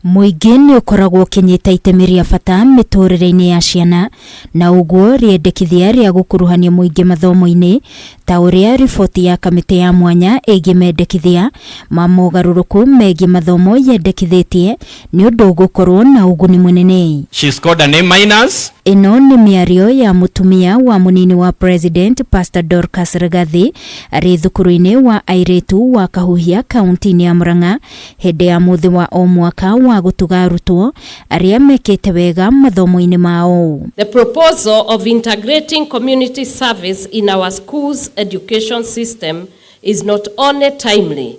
Mũingĩ nĩ ũkoragwo ũkĩnyita itemi rĩa bata mĩtũrĩre-inĩ ya ciana na ũguo rĩendekithia rĩa gũkuruhania mũingĩ mathomo-inĩ ta ũrĩa riboti ya kamĩtĩ ya mwanya ĩgiĩ mendekithia ma mogarũrũku megiĩ mathomo yendekithĩtie nĩ ũndũ ũgũkorwo na ũguni mũnene. She scored an A minus. Ĩno nĩ mĩario ya mũtumia wa mũnini wa President Pastor Dorcas Rigathi arĩ thukuru-inĩ wa airĩtu wa Kahuhia kaunti-inĩ ya Murang'a hĩndĩ ya mũthĩ wa o mwaka wa gũtuga arutwo arĩa mekĩte wega mathomo-inĩ mao. The proposal of integrating community service in our school's education system is not only timely,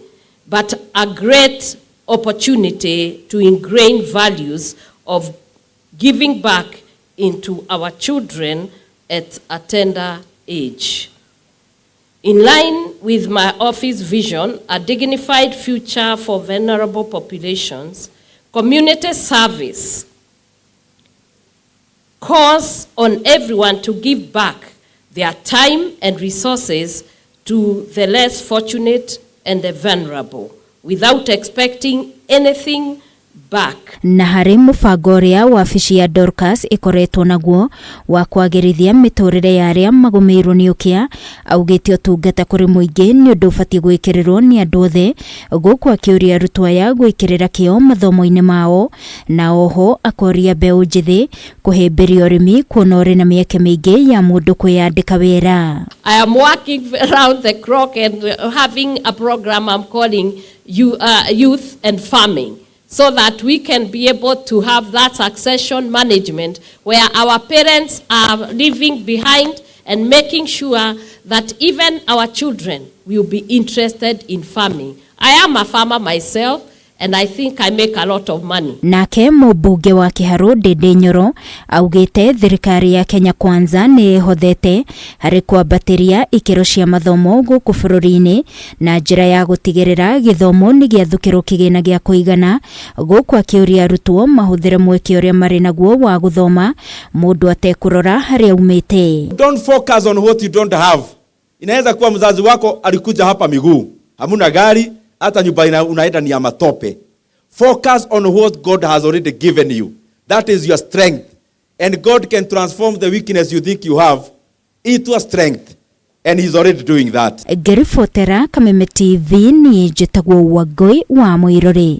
but a great opportunity to ingrain values of giving back into our children at a tender age. In line with my office vision, a dignified future for vulnerable populations, community service calls on everyone to give back their time and resources to the less fortunate and the vulnerable without expecting anything back. Na harĩ mũbango ũrĩa wabici ya Dorcas ĩkoretwo naguo wa kwagĩrithia mĩtũrĩre ya arĩa magũmĩirwo nĩ ũkĩa, augĩte ũtungata kũrĩ mũingĩ nĩ ũndũ ũbatiĩ gwĩkĩrĩrwo nĩ andũ othe, gũkũ akĩũria arutwo aya gwĩkĩrĩra kĩo mathomo-inĩ mao, na oho akoria mbeũ njĩthĩ kũhĩmbĩria ũrĩmi kuona ũrĩ na mĩeke mĩingĩ ya mũndũ kwĩyandĩka wĩra. I am working round the clock and having a program I'm calling Youth and Farming, so that we can be able to have that succession management where our parents are leaving behind and making sure that even our children will be interested in farming. I am a farmer myself, and I think I make a lot of money. Nake mũmbunge wa Kĩharũ Ndindi Nyoro augĩte thirikari ya Kenya Kwanza nĩ ĩhothete harĩ kwambatĩria ikĩro cia mathomo gũkũ bũrũri-inĩ na njĩra ya gũtigĩrĩra gĩthomo nĩ gĩathukĩrwo kĩgĩna gĩa kũigana, gũkũ akĩũria arutwo mahũthĩre mweke ũrĩa marĩ naguo wa gũthoma mũndũ atekũrora harĩa aumĩte. Don't focus on what you don't have. Inaweza kuwa mzazi wako alikuja hapa miguu, hamuna gari, hata nyumba unaenda ni ya matope. Focus on what God has already given you. That is your strength. And God can transform the weakness you think you have into a strength. And he's already doing that. Ngĩribotera Kameme TV, niĩ njĩtagwo Wangũi wa Mũirũrĩ.